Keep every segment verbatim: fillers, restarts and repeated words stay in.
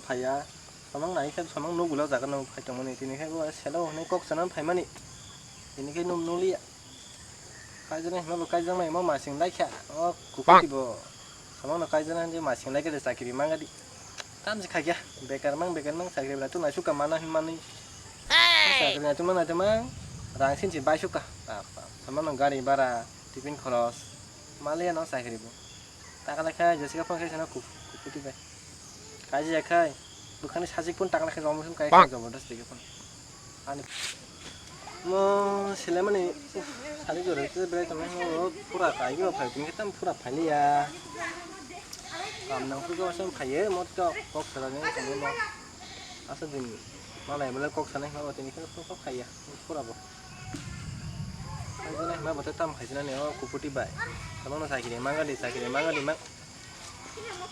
Haya, samang nai khe samang nuk ulo jaga no phai tongmani, tini khe bo selo hwnwi kok sana phaimani, tini khe nuk nuliya. Kaijana hima bo kaijang nai mo masing lai kha, o kukuti bo samang no kaijana je masing lai khe chakiri mangadi. Tam se khakya, bekar mang, bekar mang, chakiri bela tu naisuk ka mana hin mani. Chakiri nai tu mana tu mang, rang sin si bai suk ka. Samang no gari bara, tiffin khoros, maliya no chakiri bo. Takala khe Jessica phone khe sana kukuti bai. Kaji ya khai, bukhani sajik phone takala khe romwi phone kai jabardast dege phone. Ani mo selemani sari gore te bai tong pura kai go phai tini tam pura phai ya. Kam nang pura sam phai mo to kok sara ne tong mo. Asa din malai mala kok sana ma tini khe kok khai ya. Pura bo. Khaijana hima bote tam khaijana ni o kuputi bai. Tamo no sakiri mangadi sakiri mangadi mang.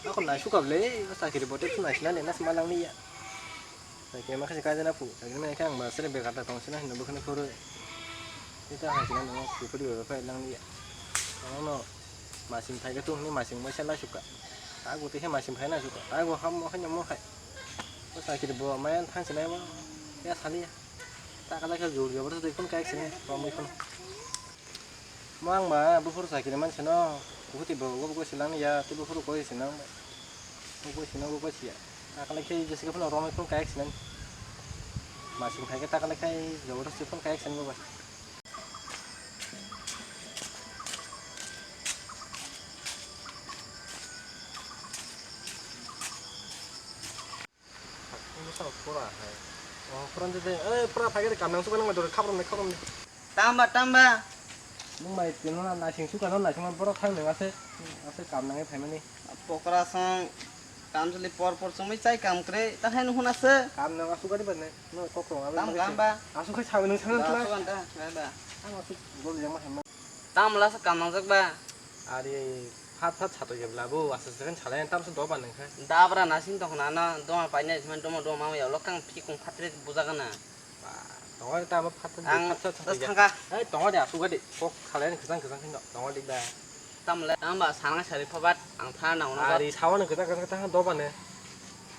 Ako nai suka ble sakiri bote tu nai sinani nas malang ni ya. Sakiri ma khaisi kaijana pu sakiri ma khe ang ba sere bekar ta tong sina hino bukhani phuru. Ita hai sina no kuputi bai phai lang ni ya. Tamo no masing phai ke tu ni masing mai sela suka. Tago te he masing phai na suka. Tago ham mo hanya mo hai. O sakiri bo mayan thang sinai mo. Ya sali ya. Takala khe jur jabardast dei phone kayak sini, romwi phone. Mo ang ba buphuru sakiri man sino, buti bo go go silang ya, tu buphuru koi sinang. Go go sino go go siya. Takala khe Jessica phone romwi phone kayak sinang. Masing thai khe takala khe jabardast phone kayak sinang go ba. Pura hai. Oh, pura de de. Eh, pura phai de kam nang suka nang dor khaprom de khaprom de. Tamba, tamba. Nung mai tino na nasing suka no nasing borok thang nang ase. Ase kam nang phai mani. Pokra song kam sali por por song mai chai kam kre. Ta hai nung huna se. Kam nang asu gari bane. No kok rong abi. Tam kam ba. Asu khai sawi nung sangan tla. Asu kan ta. Ba. Ang asu gol jang ma. Tam la sa kam nang jak ba. Ari. Phat phat sato jebla bo aswk se khe salai tam se doba nang khe. Dabra nasing tong khna no doma painai sima doma doma ma ya lokang phikung phatre buja gana. Ba, tongo ta bo phat phat. Ang phat phat das sato thangka. Ai tongo de asuk de kok salai ni khajang khajang khino tongo de ba. Tamle tamba sanang sari phabat ang thana nang no. Ari sawa nang khajang khajang ta doba ne.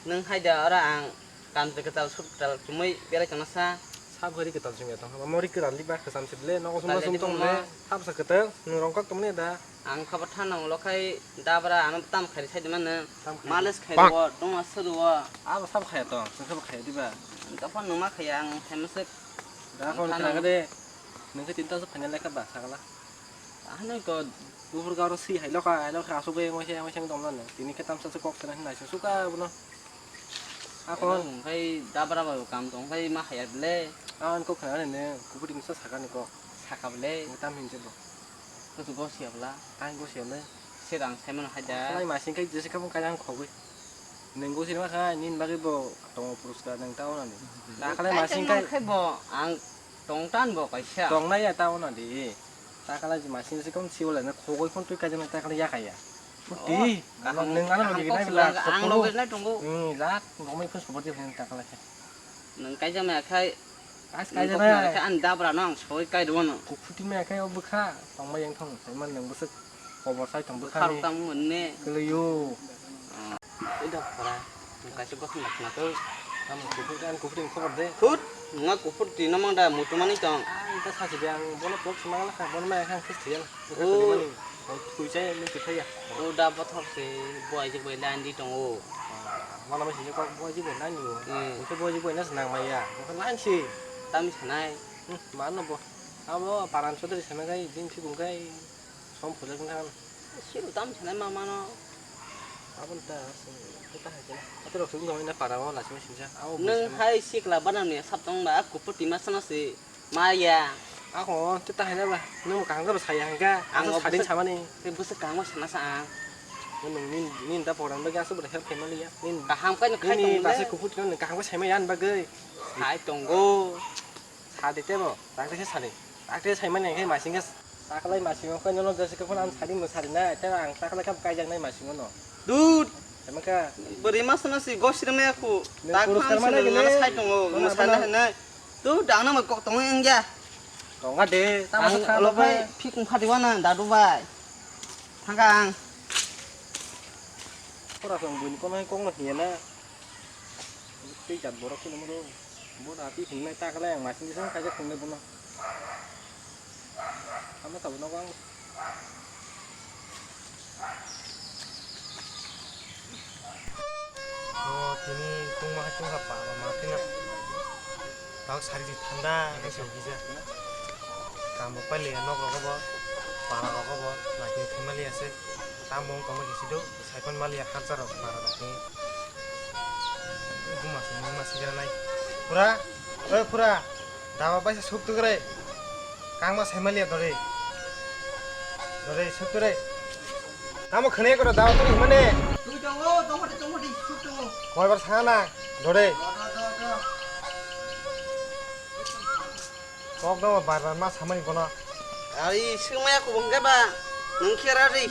Nwng hai da ora ang kam te kwtal suk tal chumui berai kana sa. Sab hari kwtal chumui tong ha mori kwtal di ba khasam se le nogo summa sum tong le. Sab sa kwtal nwng rong kok tong ne da. Ang khabar thana ulo khai dabra ano tam khairi sai dimano. Tam khairi. Males khai ro dong asur wo. Abo sab khaya to, sab khaya diba. Topon numa khaya ang thaima sek. Da kon khana gede. Nungke tinta se final lekha ba sagala. Ahne ko buphur garo si hai lokha, hai lokha asuk bai mo se mo se dong nan. Tini khe tamsa se kok sana hinai se suka buno. Akon khai dabra ba kam tong khai ma khaya ble. An kok khana ne kubuting sa sakani kok. Saka ble. Tam hin je bo. Kusu gosi abla. Ang gosi abla. Sirang saimano haida. Khlai masing kai jese kabung kai ang khogwi. Neng gosi ma kha nin bagwi bo tongo puruskar neng ta onani. Khlai masing kai bo ang tong tan bo kaisa. Tong na ya ta onani. Ta khlai masing se kon siwala na khogwi kon twi kaijana ta khlai ya kaya. Ti, neng ano logi na bila. Ang logi na tongo. Hmm, jat gomai phun sobo ti ta khlai. Nang kaijama khai. As kaijama khai an dabra no ang soi kai do no. Kukuti me khai o bwkha tongma yang thong sai man nang bwswk kobor sai thong bwkha ni. Tang mun ne. Keleyo. Ei da khara. Kaisa gosong na khna to. Tamo kukuti an kukuti khobor de. Khut. Nga kukuti no mang da mutu mani tong. Ai ta sasi de ang bono pok sima la kha bono ma khang khis thiya. O. Tui chai ni tui thaya. O da bothor se buai je bai lan di tong o. Mana bai sini kok buaji bo nani bo. Hmm. Oke buaji bo nasi nang maya. Oke lansi. Tam sanai. Hmm, mana bo. Abo paran sodri sana kai din si bung kai. Som pulak nang. Siru tam sanai mama no. Abo ta. Kita hai kena. Atu rok sung kami na para mo lasi mo sinja. Abo. Neng hai sikla bana ni sap tong ba kupu tima sana si. Maya. Ako, tei tahai na ba. Nwng bo kaham khe bo saya hwnkha. Ang aswk sadin samani. Tei bwswk kaham khe sana sa ang. Nwng nin, nin da program bagwi aswk bo help khaimani ya. Nin kaham khe no khai tong le. Nini basa kuphut no kaham khe saimani ani bagwi. Sai tongo. Sadi tei bo. Takte khe sadi. Takte saimani khe masing khe. Taklai masing khe nono jese khe phone ang sadi mo sadi na. Tei ang taklai khe kaijak nai masing no. Dud. Emang khe. Bwrwi masa no si gosri maya khu. Tak phang sini mana sai tongo. Mo sana hene. Tu dang nang kok tong engya. Tong a de, tamo sa alo bai phikung phati wana dadu bai. Thangka ang. Pura song buini kono kok no hiya na. Tei jat borok khe nungro. Bo da twi phunuknai ta khlai ang masing song kaisa phunuknai bono. Tamo tabuk nogo ang. O tini tungma hai tungkha pa ma ma tino. Tao sari di thanda hai se ugija. Kamo pali nok rogo bo, para rogo bo, laki themali ase. Tamo wng tongma kisi do, saikon mali ya khar jaro para rogo. Buma se nungma se nai. Pura, oi pura, dawa paisa suk tuk re. Kangma saimaliya dore. Dore suk tuk re. Tamo khane koro dawa turi mane. Tui tongo, tongodi, tongodi, suk tongo. Koi bar sana, dore. Do, do, do, do. Kok no bar bar ma samani bono. Ari sumaya kubung ke ba, nung kira ri.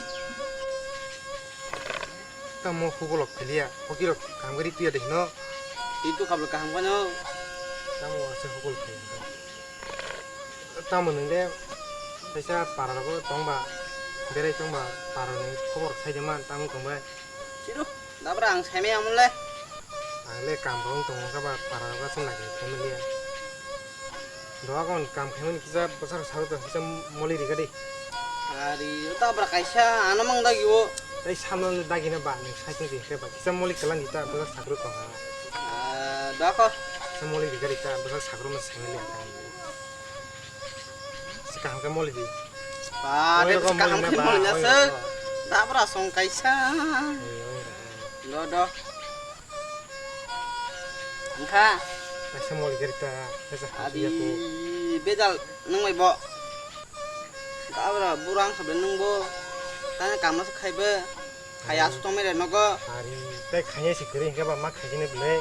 Tamo hukolok philia, hokirok kaham khe ri tuya de hino. Twi tu kabla kaham phano. Tamo ase hukolok philia. Tamo nung de, kaisa para rogo tongba, berai tongba, para ni khobor sai de man, tamo tongbai. Chiru, dabra ang sai maya amon le. Ang le kam rong tongo kaba, para rogo se nagi family ya. Doa kon kam khaimani kisa bwsarok sarok tong kisa moli rikadi. Ari, ta bra kaisa ano mang dagi o. Tei samno dagi na ba ni sai tong khe ba kisa moli kalan di ta bwsarok sakro tong ha. Ah, da ko. Kisa moli rikadi ta bwsarok sakro ma sai mali ata. Kisa kaham khe moli di. Ba, oi de rok bwsa kaham moli na khe ba, moli na oi se. Rok. Da bra song kaisa. Oi, oi, oi. Do, do. Wngkha. Kaisa moli gari ta, kaisa hati ya ko. Adi, bejal nung bai bo. Gabra burang sabe nung bo. Tanya kamla se khaibe. Khaya su tong mere nogo. Hari, tei khaya si kiri hingke ba ma khaijini bele.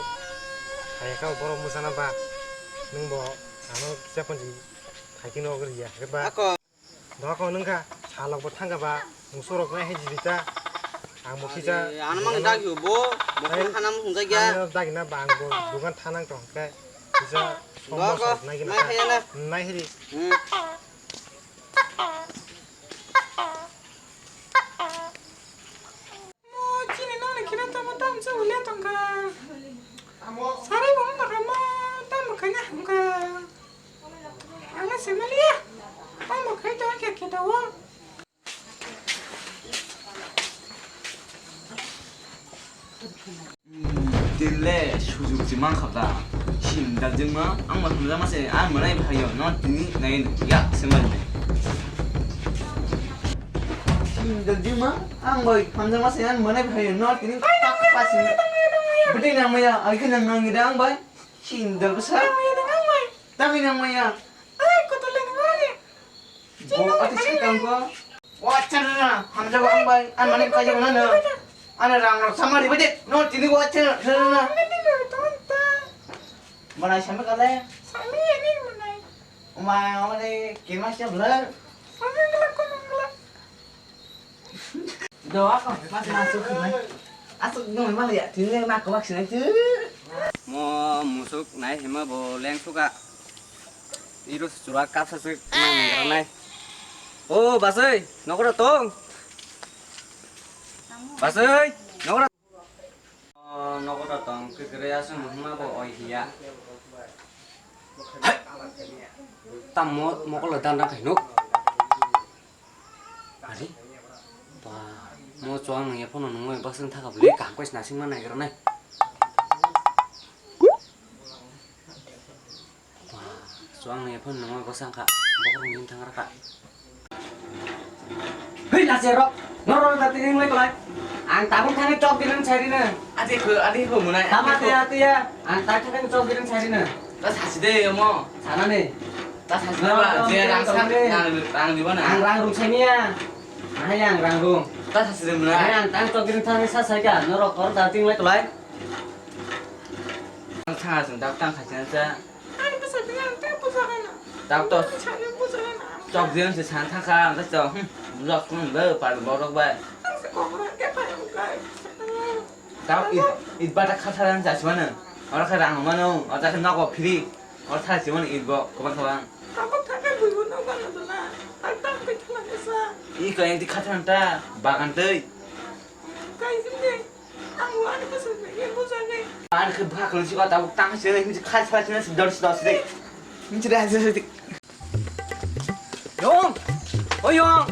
Khaya ka borok musana ba. Nung bo, ano kisa ponji khaikino gori ya, hake ba. Ako. Dohakno wngkha, salokbo thangkha ba, musorok nai hai jili ta. Ang bo kisa. Ari, ano mang dagi bo, bo hai, khana mo hwnjak ya. Ano dagi na ba, ang bo dugan thanang tong khe. Kisa sombo sok nai gina. Nai hai na. Nai hai ri. Hmm. Mo chini nokni kheno tamo tamsa hule tongkha. Sarai bo wngkha mo tamo khaina hamkha. Ang se maliya. Tamo khai to khe khe dawo. Tile sujuk si mankha da. Sim dal jengma ang ma hamjama se ang manai bhayo no tini nai ya se mai. Sim dal jengma ang bai hamjama se ang manai bhayo no tini pak pas ni. Bete nang maya ai khe nang nang da ang bai. Sim dal bwsa. Tangwi nang maya. Bo ati sakang ko. Wacharna, hamjago ang bai, ang mani kaijak nana. Ana rang rok samari bade, no tini wacharna. Manai sami kale. Umai, umai, kema siya bela. Do ako, pas masuk ni. Asuk nung mali ya, tini ma ko bak sinai tu. Mo musuk nai hima bo leng suka. Iro sura kapsa se nang nai. O basai, nokora tong. Basai, nokora. O nokora tong, kekere asung hima bo oi hiya. Tam mo, mokolo dan dan kainok. Ari, ba, mo chuang nang ya phone nung bai basung thaka bole, kaham kais nasing ma nai gra nai. Ba, chuang nang ya phone nung bai basung kha, bokhorok ni thang ra kha. Hei, lase rok, norok da tini ngai kolai. Ang tabuk thani chok dinan chai rina. Adi ko, adi ko munai. Tama tiya tiya, ang tabuk thani chok dinan chai rina. Ta sasi de mo. Sana ni. Ta sasi de ba, je rang sa, rang, rang di ba na. Ang rang rung chai niya. Nahai ang rang rung. Ta sasi de muna. Nahai ang tang chok gini thang sa sai ka, norok kor da ting lai kolai. Ang thang asung dak tang khai chan cha. Ani bwsa twi ang tei bwsa gana. Dak to. Ani chani bwsa gana. Chok gini se san thang kha, ang ta chok. Hmm, bujak sung de, par borok bai. Ang se kokra ke pai ang kai. Tao it, it bata khatha dan chasi mano. Ora khe rang mano, ora khe nogo phiri. Ora thasi mano it bo, kobang kobang. Tamo thakai buibo no gana dona. Tang tang pe thana kesa. I ko enti khatha ta, bagan tei. Kai sinde. Ang wani bwswk nangya bwswk nai. Ani khe bwkha kwlwng si o tabuk tang si nai hinsi khai sai si nai si dor si dor si dei. Hinsi dei hinsi dei. Yong! O Yong!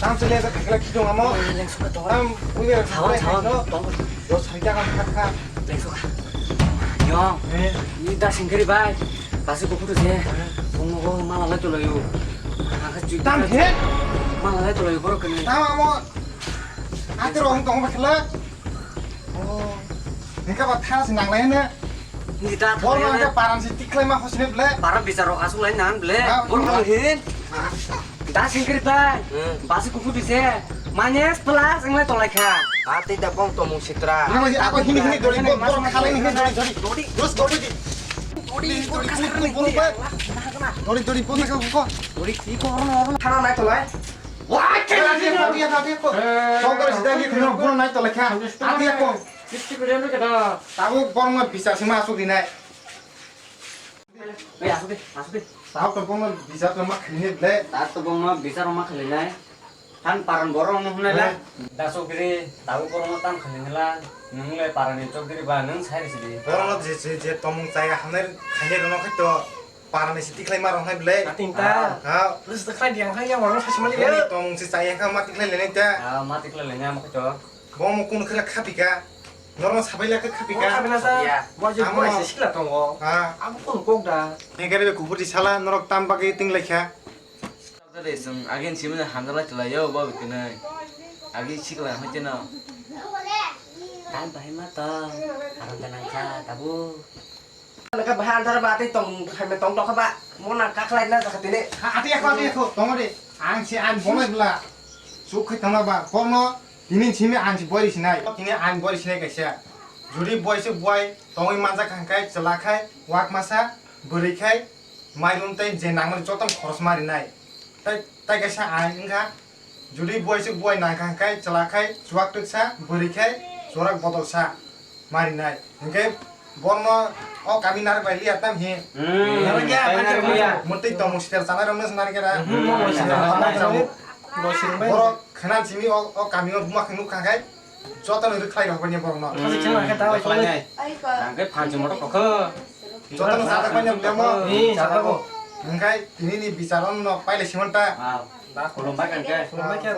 Tang si le sa khakla khidong amo. Lengsuka tong. Tam uye. Sawan sawan tong. Yo sai ta kam khakha. Lengsuka. Yong. Eh. Ni da singkari bai. Basi ko photo je. Bung go mala lai tolo yo. Angka ju. Tam he. Mala lai tolo yo borok kene. Tam amo. Ate rohing tong ba khela. Oh. Ningka ba thas nang lai na. Ni ta Bol thang na ya. Ke paran si tiklai ma hosine ble. Paran bichar rok asuk lai nan ble. Ah, bol ah. Hin. Da singkri bai. Hmm. Basi kuku bise. Manyes plus engle tolai kha. Ate da bong tomung sitra. Nang lagi apa hini hini dori bol bol khalai hini dori dori. Dori. Terus dori di. Dori dori bol bol bol. Dori dori bol na ka ko. Dori ki ko oro oro. Khana nai tolai. Wah, kaya dia dia dia dia ko. Songkar sida ki khana bol nai tolai kha. Ate ko. Kisti ko jeno ke da. Tabu bong ma bisa sima asuk dinai. Oi, asuk de, asuk de. Tahu to bongno bichar to ma khini ble. Tahu to bongno bichar ma khini nai. Han paran borok no hunai la. Eh. Da chokri, tahu borok no tam khini la. Nung le paran ni chokri ba nung sai si di. Borok no je je je tomung chaya hamnai khainai rok no khai to paran ni si tikhlai ma rok nai ble. Ating ta. Ha. Terus to khai diang khai ya warung sasi mali ya. Tomung si chaya kha ma tikhlai le nai ta. Ah, ma tikhlai le nai ma khai to. Bongmo kunu khela khapika. Norok sabai lakha khapika. Khapina sa. Bo je amo. Bo se sikla tongo. Ha. Abo kunu kok da. Nengkare be kubuti sala norok tam bagwi ting laikha. Tade sung agin simi hamjala chwla yo bo bitinai. Agi sikla hoite no. Tam bahai ma to. Haram tanang kha tabu. Nokha bahai anthar ba tei tong hai ma tong tokha ba. Mona kakhlai na jakha tini. Ha, ati yakho, ati yakho, tongo de. Ang si ang bonai bla. Suk khai tongma ba. Kono tini simi ang si bori sinai. Tini ang bori sinai kaisa. Juri boi se boi tongwi manjak hangkai chwla khai wak masa bwrwi khai mairum tei je nangmani jotono khoros ma rinai. Tai, tai kaisa ain wngkha, judi buai se buai nangkha hwnkhe chwla khai chuwak twksa, bwrwi khai chuwak bodolsa ma rinai. Hinkhe borno o kami narwk bai liya tam hi. Hmm, narwk ya, tai narwk liya. Murtwi tongmung siter chanai rokno se narwk ya da. Hmm, hmm, hmm. Borok khwna simi o, o kami o buma khe nukha khai jotono rwkhlai rok bani borokno. Hmm, rwkhlai nai. Ang khe phansi motor kokho. Jotono sajak manya biyamo. Ni sajak o. Hingkai tini ni bicharon no paile simanta. Ah, da khulumbai kan khe. Khulumbai khe.